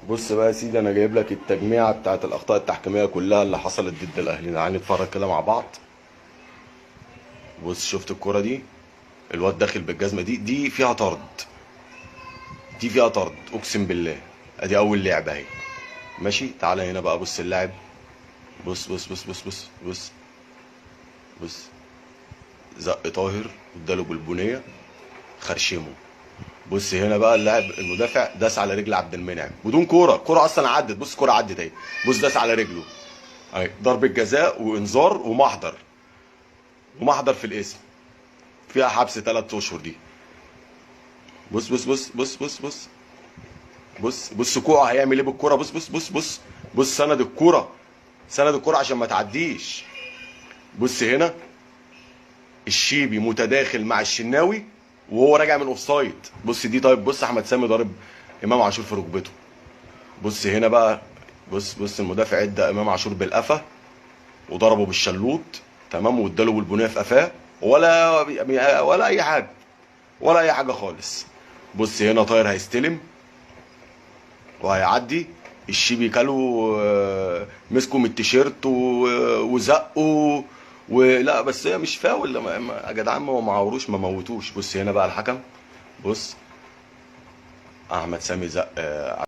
بص بقى يا سيدي، انا جايب لك التجميعه بتاعت الاخطاء التحكيميه كلها اللي حصلت ضد الاهلي. تعالى نتفرج كده مع بعض. بص، شفت الكرة دي؟ الواد داخل بالجزمه دي، دي فيها طرد، دي فيها طرد اقسم بالله. ادي اول لعبه اهي. ماشي، تعالى هنا بقى. بص اللاعب، بص بص بص بص بص بص بص، زق طاهر اداله بالبنيه خرشمه. بص هنا بقى اللاعب المدافع داس على رجل عبد المنعم بدون كورة، كورة اصلا عدت. بص كورة عدت اهي، بص داس على رجله اهي، ضربه جزاء وانذار ومحضر، ومحضر في الاسم، فيها حبس 3 اشهر دي. بص بص بص بص بص بص بص بص، كوعه هيعمل ايه بالكورة؟ بص بص بص بص بص، سند الكورة، سند الكورة عشان ما تعديش. بص هنا الشيبي متداخل مع الشناوي وهو راجع من offside. بص دي، طيب بص احمد سامي ضارب امام عاشور في ركبته. بص هنا بقى، بص بص المدافع ادى امام عاشور بالقفا وضربه بالشلوط، تمام، واداله بالبنيه في قفاه، ولا اي حاجة، ولا اي حاجة خالص. بص هنا طاهر هيستلم وهيعدي، الشيبي كاله، مسكه من التيشيرت وزقه، ولا بس هي مش فاول. يا جدعان ما هو ما عوروش، ما موتوش. بص هنا بقى الحكم، بص احمد سامي زق.